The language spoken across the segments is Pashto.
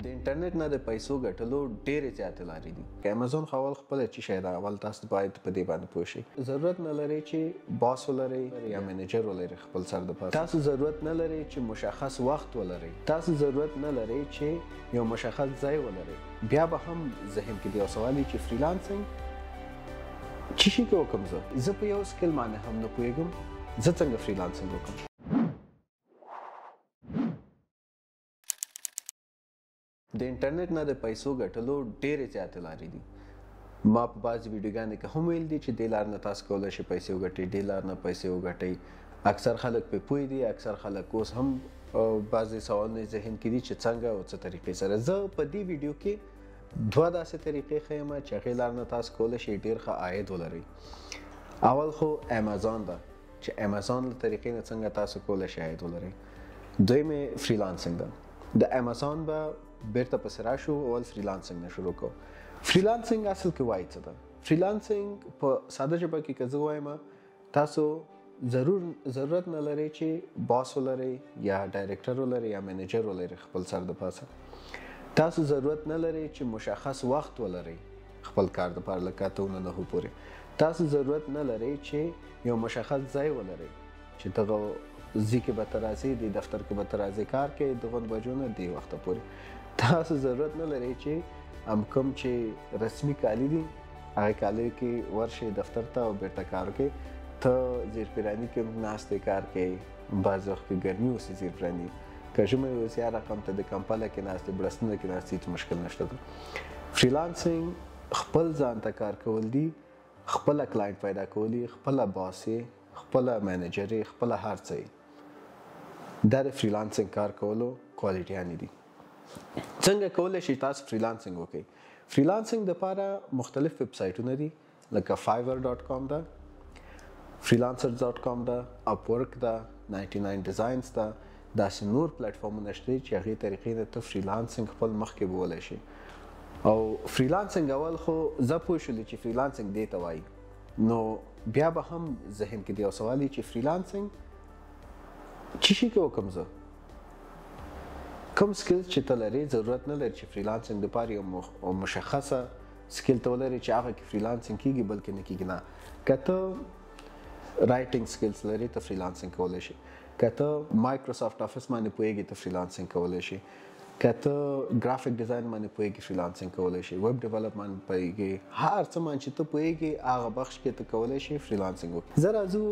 د انټرنیټ نه د پیسو ګټلو ډېرې زیاتې لارې دي. امیزون خو اول خپله چې شی ده، اول تاسو باید په دې باندې پوه شئ. ضرورت نه لرئ چې boss ولرئ یا manager ولرئ خپل سر دپاره. تاسو ضرورت نه لرئ چې مشخص وخت ولرئ. تاسو ضرورت نه لرئ چې یو مشخص ځای ولرئ. بیا به هم ذهن کې د یو سوال وي چې freelancing چی شي کې وکم؟ زه په یو skill باندې هم نه پوهېږم، زه څنګه freelancing وکم؟ د انټرنیټ نه د پیسو ګټلو ډېرې زیاتې لارې دي. ما په بعضې ویډیوګانو کې هم ویل دي چې دې لار نه تاسو کولی شئ پیسې وګټئ، دې لار نه پیسې وګټئ. اکثر خلک پرې پوه دي، اکثر خلک اوس هم بعضې سوالونه ذهن کې دي چې څنګه او څه طریقې سره. زه په دې ویډیو کې دوه داسې طریقې ښیم چې هغې لار نه تاسو کولی شئ ډېر ښه عاید ولرئ. اول خو امیزون ده چې امیزون له طریقې نه څنګه تاسو کولی شئ عاید ولرئ. دویم یې freelancing ده. د امیزون به بیرته پسې راشو، اول freelancing نه شروع کوو. freelancing اصل کې وایي څه ده؟ freelancing په ساده ژبه کې که زه وایم، تاسو ضرورت نه لرئ چې boss ولرئ یا director ولرئ یا manager ولرئ خپل سر دپاسه. تاسو ضرورت نه لرئ چې مشخص وخت ولرئ خپل کار دپاره، لکه اتو نه نهو پورې. تاسو ضرورت نه لرئ چې یو مشخص ځای ولرئ چې دغه ځای کې به ته راځې، دې دفتر کې به ته راځې کار کوې دغه بجو نه دې وخته پورې. تاسو ضرورت نه لرئ چې کوم چې رسمي کالي دي هغه کالیو کې ورشئ دفتر ته او بیرته کار وکړئ. ته زیرپیراني کې ناست یې کار کوې، بعضې وخت کې ګرمي اوسي زیرپیراني، که ژمی اوسي هر رقم ته د کمپله کې ناست یې، بړستنه کې ناست یې، هېڅ مشکل نشته. freelancing خپل ځان ته کار کول دي، خپله client پیدا کول دي، خپله boss یې، خپله manager یې، خپله هر څه یې. دا د freelancing کار کولو کوالټیانې دي. څنګه کولی شئ تاسو freelancing وکړئ؟ freelancing دپاره مختلف ویب سایټونه دي، لکه fiverr.com ده، freelancers.com ده، Upwork ده، 99designs ده، داسې نور پلیټفارمونه شته چې هغې طریقې نه ته freelancing خپل مخکې بولی شي. او freelancing اول خو زه پوه شولې چې freelancing دې ته وایي، نو بیا به هم ذهن کې د یو سوال وي چې freelancing چی شي کې وکم؟ زه کوم skills چې ته لرې، ضرورت نه لري چې freelancing دپاره یو مشخصه skill ته ولرې چې هغه کې freelancing کیږي بلکې نه کیږي. نه، که ته writing skills لرې ته freelancing کولی شي، که ته Microsoft Office باندې پوهېږې ته freelancing کولی شي، که ته graphic design باندې پوهېږې freelancing کولی شي، web development پوهېږې، هر څه باندې چې ته پوهېږې هغه بخش کې ته کولی شي freelancing وکړې. زه راځو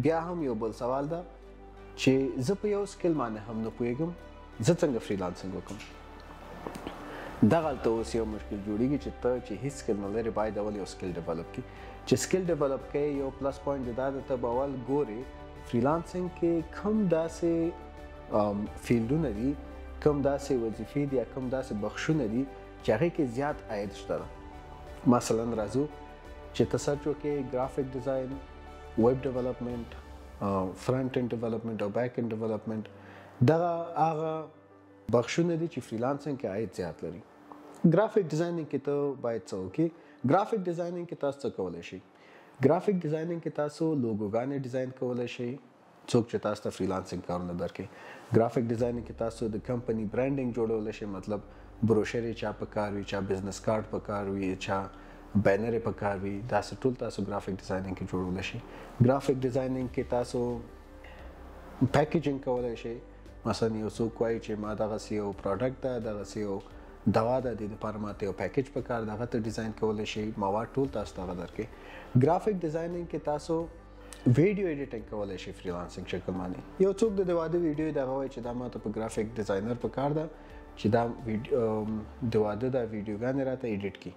بیا هم یو بل سوال ده چې زه په یو skill باندې هم نه پوهېږم، زه څنګه freelancing وکړم؟ دغلته اوس یو مشکل جوړیږي چې ته چې هیڅ skill نه لرې باید اول یو skill develop کړې. چې skill develop کړې یو plus point دا ده، ته به اول ګورې freelancing کې کوم داسې فیلډونه دي، کوم داسې وظیفې دي یا کوم داسې بخشونه دي چې هغې کې زیات عاید شته. مثلا راځو چې ته search وکړې graphic design، web development، front end development او back end development، دغه هغه بخشونه دي چې freelancing کې عاید زیات لري. graphic designing کې ته باید څه وکړې؟ graphic designing کې تاسو څه کولی شئ؟ graphic designing کې تاسو لوګوګانې design کولی شئ، څوک چې تاسو ته freelancing کارونه درکوي. graphic designing کې تاسو د company branding جوړولی شئ، مطلب بروشر یې چا په کار وي، چا business card په کار وي، چا banner یې په کار وي، داسې ټول تاسو graphic designing کې جوړولی شئ. graphic designing کې تاسو packaging کولی شئ، مثلا یو څوک وایي چې ما دغسې یو product ده، دغسې یو دوا ده، دې دپاره ماته یو package په کار ده، هغه ته design کولی شئ، مواد ټول تاسو ته هغه درکوي. graphic designing کې تاسو video editing کولی شئ freelancing شکل باندې. یو څوک د واده ویډیو دغه وایي چې دا ماته په graphic designer په کار ده چې دا د واده دا ویډیوګانې راته edit کړي.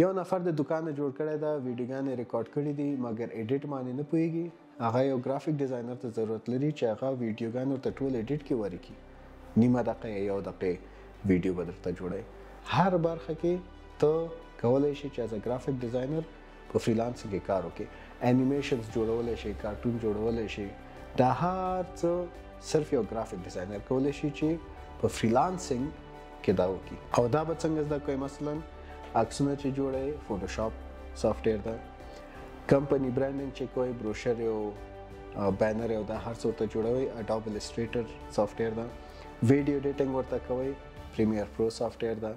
یو نفر د دکان جوړ کړی ده، ویډیوګانې ریکارډ کړي دي، مګر edit باندې نه پوهېږي، هغه یو graphic designer ته ضرورت لري چې هغه ویډیوګانې ورته ټول edit کړي ورکړي، نیمه دقیقه یا یو دقیقه ویډیو به درته جوړوي. هر برخه کې ته کولی شې چې as a graphic designer په freelancing کې کار وکړې، animations جوړولی شې، کارټون جوړولی شې، دا هر څه صرف یو graphic designer کولی شي چې په freelancing کې دا وکړي. او دا به څنګه زده کوې؟ مثلا عکسونه چې جوړوې Photoshop software ده، company branding چې کوې بروشر او banner او دا هر څه ورته جوړوي، Adobe Illustrator software ده، video editing ورته کوئ، Premiere Pro software ده.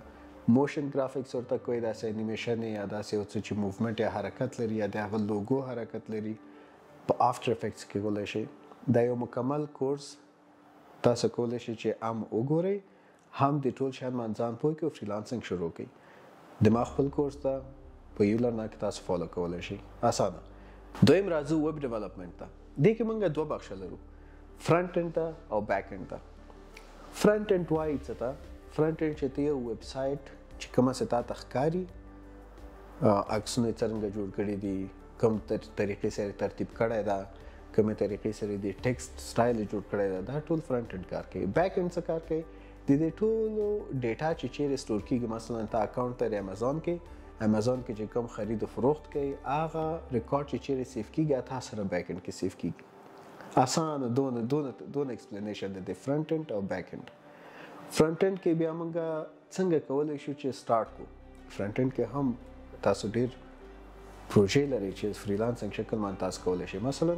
motion graphics ورته کوي، داسې انیمیشن یا داسې یو څه چې movement یا حرکت لري یا د هغه لوګو حرکت لري، په After Effects کې کولی شئ. دا یو مکمل کورس تاسو کولی شئ چې هم وګورئ، هم د ټول شیان باندې ځان پوه کړئ او freelancing شروع کړئ. د ما خپل کورس ده په uLearn کې تاسو follow کولی شئ اسانه. دویم راځو web development ته. دې کې موږ دوه بخشه لرو، front end ته او back end ته. front end وایي څه ته؟ front end چې ته یو ویب سایټ چې کومه څه تا ته ښکاري، عکسونه یې څرنګه جوړ کړي دي، کوم طریقې سره ترتیب کړی ده، کومې طریقې سره د text style یې جوړ کړی ده، دا ټول front end کار کوي. back end څه کار کوي؟ د دې ټولو data چې چیرې store کېږي، مثلا ته account لرې امیزون کې، امیزون کې چې کوم خرید و فروخت کوي، هغه ریکارډ چې چیرې save کېږي تا سره back end کې save کېږي. اسانه دونه دونه دونه explanation دی د front end او back end. front end کې بیا موږ څنګه کولی شو چې start کو؟ front end کې هم تاسو ډیر پروژې لرئ چې freelancing شکل باندې تاسو کولی شئ. مثلا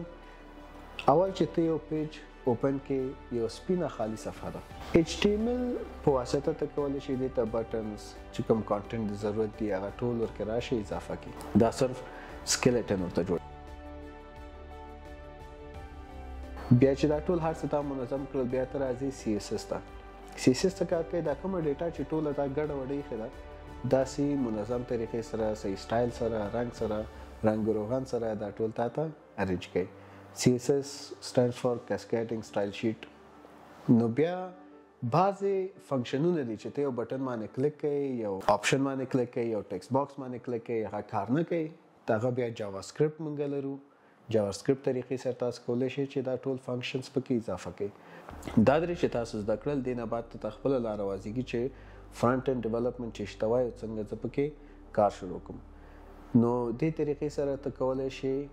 اول چې ته یو page open کې یو سپینه خالی صفحه ده، HTML په واسطه ته کولی شي دې ته buttons چې کوم content د ضرورت دی هغه ټول ورکې راشي اضافه کړي. دا صرف skeleton ورته جوړ. بیا چې دا ټول هر څه تا منظم کړل، بیا ته راځې CSS ته. CSS څه کار کوي؟ دا کومه data چې ټوله دا ګډه وډه ایښې ده، داسې منظم طریقې سره، صحیح سټایل سره، رنګ سره، رنګ روغن سره دا ټول تا ته arrange کوي. CSS stands for Cascading Style Sheet. نو بیا بعضې function ونه دي چې ته یو button باندې کلیک کوي، یو option باندې کلیک کوي، یو text box باندې کلیک کوي، هغه کار نه کوي، ته هغه بیا JavaScript مونږ لرو. JavaScript طریقې سره تاسو کولی شئ چې دا ټول functions پکې اضافه کړئ. دا درې چې تاسو زده کړل، دې نه بعد ته خپله لاره وازیږي چې front end development چې شته وای څنګه زه پکې کار شروع کړم. نو دې طریقې سره ته کولی شې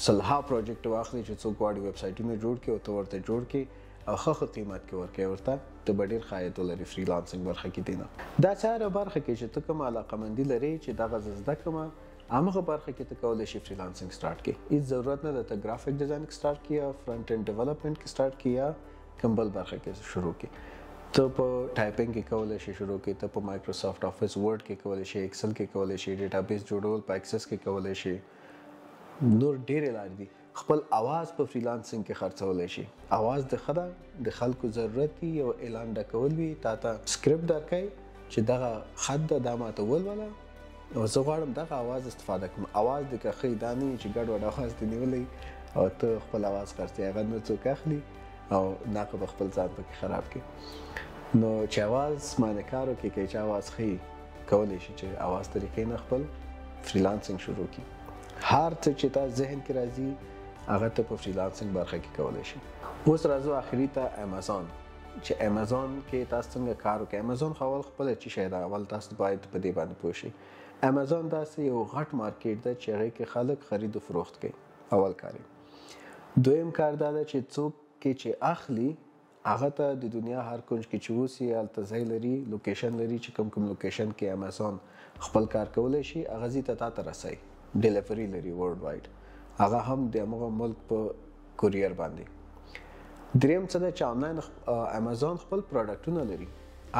سلها project واخلې چې څوک غواړي ویب سایټونه جوړ کړي او ته ورته جوړ کړې او ښه ښه قیمت کې ورکوې ورته، ته به ډېر ښه عاید ولرې freelancing برخه کې. دینه داسې هره برخه کې چې ته کومه علاقمندي لرې چې دغه زه زده کړم، همغه برخه کې ته کولی شې freelancing start کړې. هیڅ ضرورت نه ده ته graphic design کې start کړې یا front end development کې start کړې یا کوم بل برخه کې شروع کړې. ته په typing کې کولی شې شروع کړې، ته په Microsoft Office Word کې کولی شې، Excel کې کولی شې، database جوړول په Access کې کولی شې. نور ډېرې لارې دي. خپل اواز په freelancing کې خرڅولی شي. اواز د ښه ده، د خلکو ضرورت وي، یو اعلان ډکول وي، تا ته سکرپټ درکوي چې دغه خط ده، دا ماته ولوله او زه غواړم دغه اواز استفاده کړم. اواز دې که ښه وي، دا نه وي چې ګډوډ اواز دې نیولی او ته خپل اواز خرڅوې، هغه نه څوک اخلي او ناقه به خپل ځان پکې خراب کړي. نو چې اواز باندې کار وکړي، که چې اواز ښه وي، کولی شي چې اواز طریقې نه خپل freelancing شروع کړي. هر څه چې تا ذهن کې راځي هغه ته په freelancing برخه کې کولی شي. اوس راځو آخري ته، امیزون. چې امیزون کې تاسو څنګه کار وکړئ. امیزون خو اول خپله چې شی ده، اول تاسو باید په دې باندې پوه شئ. امیزون داسې یو غټ market ده چې هغې کې خلک خرید و فروخت کوي، اول کار یې. دویم کار دا ده چې څوک کې چې اخلي هغه ته د دنیا هر کنج کې چې اوسي هلته ځای لري، location لري چې کوم کوم location کې امیزون خپل کار کولی شي هغه ځای ته تا ته رسوي، delivery لري worldwide، هغه هم د همغه ملک په courier باندې. دریم څه ده چې آنلاین امیزون خپل product ونه لري،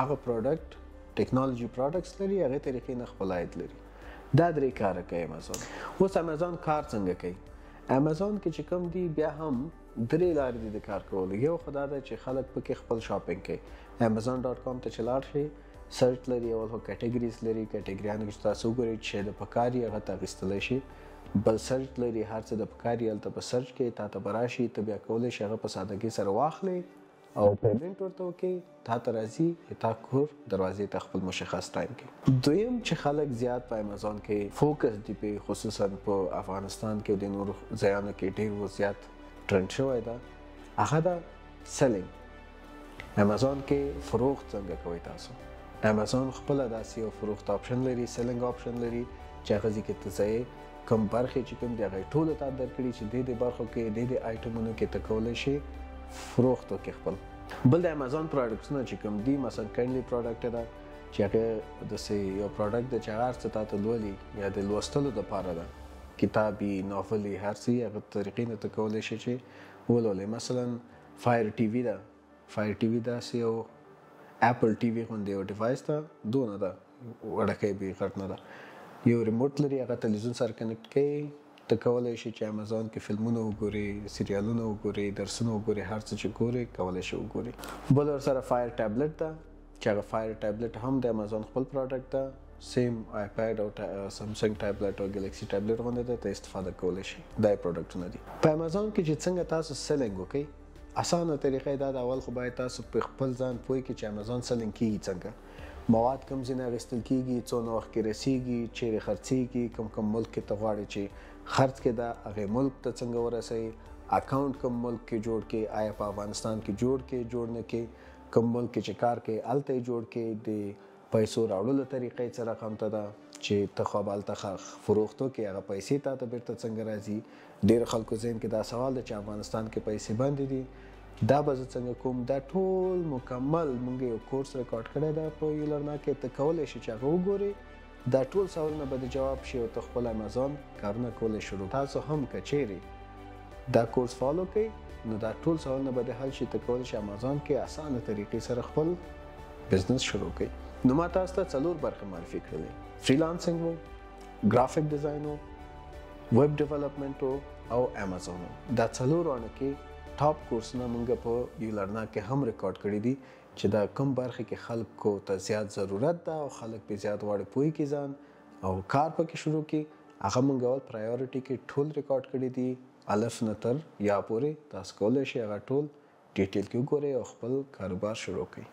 هغه product technology products لري، هغې طریقې نه خپل عاید لري. دا درې کاره کوي امیزون. اوس امیزون کار څنګه کوي؟ امیزون کې چې کوم دی بیا هم درې لارې دي د کار کولو. یو خو دا ده چې خلک پکې خپل shopping کوي. amazon.com ته چې لاړ شئ search لري، اول خو categories لري، category انو کې چې تاسو وګورئ چې د پکار یې هغه ته اخیستلی شي. بل search لري، هر څه د پکار یې هلته په search کې تا ته به راشي، ته بیا کولی شې هغه په سادګۍ سره واخلې او payment ورته وکړې، تا ته راځي تا کور دروازې ته خپل مشخص time کې. دویم چې خلک زیات په امیزون کې focus دي پې، خصوصا په افغانستان کې او د نورو ځایانو کې ډېر و زیات trend شوی ده، هغه ده selling. امیزون کې فروخت څنګه کوئ تاسو؟ امیزون خپله داسې یو فروخت option لري، selling option لري چې هغه ځای کې ته ځې کوم برخې چې کوم دي هغه یې ټولو ته درکړي چې دې دې برخو کې دې دې item ونو کې ته کولی شې فروخت وکړې خپل. بل د امیزون product ونه چې کوم دي، مثلا Kindle product ده چې هغه داسې یو product ده چې هغه هر څه تا ته لولي یا د لوستلو دپاره ده، کتاب یې، novel یې، هر څه یې، هغه طریقې نه ته کولی شې چې ولولې. مثلا Fire TV ده، Fire TV داسې یو اپل ټي وي غوندې یو ډیوایس ده، دونه ده، وړکی به غټ نه ده، یو ریموټ لري، هغه تلویزیون سره کنیکټ کوي. ته کولی شي چې امیزون کې فلمونه وګوري، سریالونه وګوري، درسونه وګوري، هر څه چې ګوري کولی شي وګوري. بل ورسره فایر ټابلیټ ده چې هغه فایر ټابلیټ هم د امیزون خپل پروډکټ ده، سیم آیپاد او سامسونګ ټابلیټ او ګلیکسي ټابلیټ غوندې ده، ته استفاده کولی شي. دا یې پروډکټونه دي. په امیزون کې چې څنګه تاسو سیلینګ وکړئ، اسانه طریقه یې دا ده. اول خو باید تاسو په خپل ځان پوه کړئ چې امیزون سیلینګ کیږي څنګه، مواد کوم ځای نه اخیستل کیږي، څونه وخت کې رسیږي، چیرې خرڅیږي، کوم کوم ملک کې ته غواړې چې خرڅ کې ده هغې ملک ته څنګه ورسوي، اکاونټ کوم ملک کې جوړ کړي، آیا په افغانستان کې جوړ کړي جوړ نه کړي، کوم ملک کې چې کار کوي هلته یې جوړ کړي، د پیسو راوړلو طریقه یې څه رقم ته ده چې ته خو به هلته فروخت وکړې، هغه پیسې تا ته بېرته څنګه راځي. ډېرو خلکو ذهن کې دا سوال دی چې افغانستان کې پیسې بندې دي، دا به زه څنګه کوم. دا ټول مکمل مونږ یو کورس ریکارډ کړی ده په یولرنا کې، ته کولی شې چې هغه وګورې، دا ټول سوالونه به د جواب شي او ته خپل امیزون کارونه کولی شروع. تاسو هم که چیرې دا کورس فالو کړئ نو دا ټول سوالونه به د حل شي، ته کولی شې امیزون کې اسانه طریقې سره خپل بزنس شروع کړئ. نو ما تاسو ته 4 برخې معرفي کړلې، فریلانسینګ و، ګرافیک ډیزاین و، ویب ډیولپمنټ و او امیزون و. دا 4 واړه کې ټاپ کورسونه مونږ په یولرنا کې هم ریکارډ کړي دي چې دا کوم برخې کې خلکو ته زیات ضرورت ده او خلک پرې زیات غواړي پوه کړي ځان او کار پکې شروع کړي، هغه مونږ اول پرایورټي کې ټول ریکارډ کړي دي، الف نه تر یا پورې. تاسو کولی شئ هغه ټول ډیټیل کې وګورئ او خپل کاروبار شروع کړئ.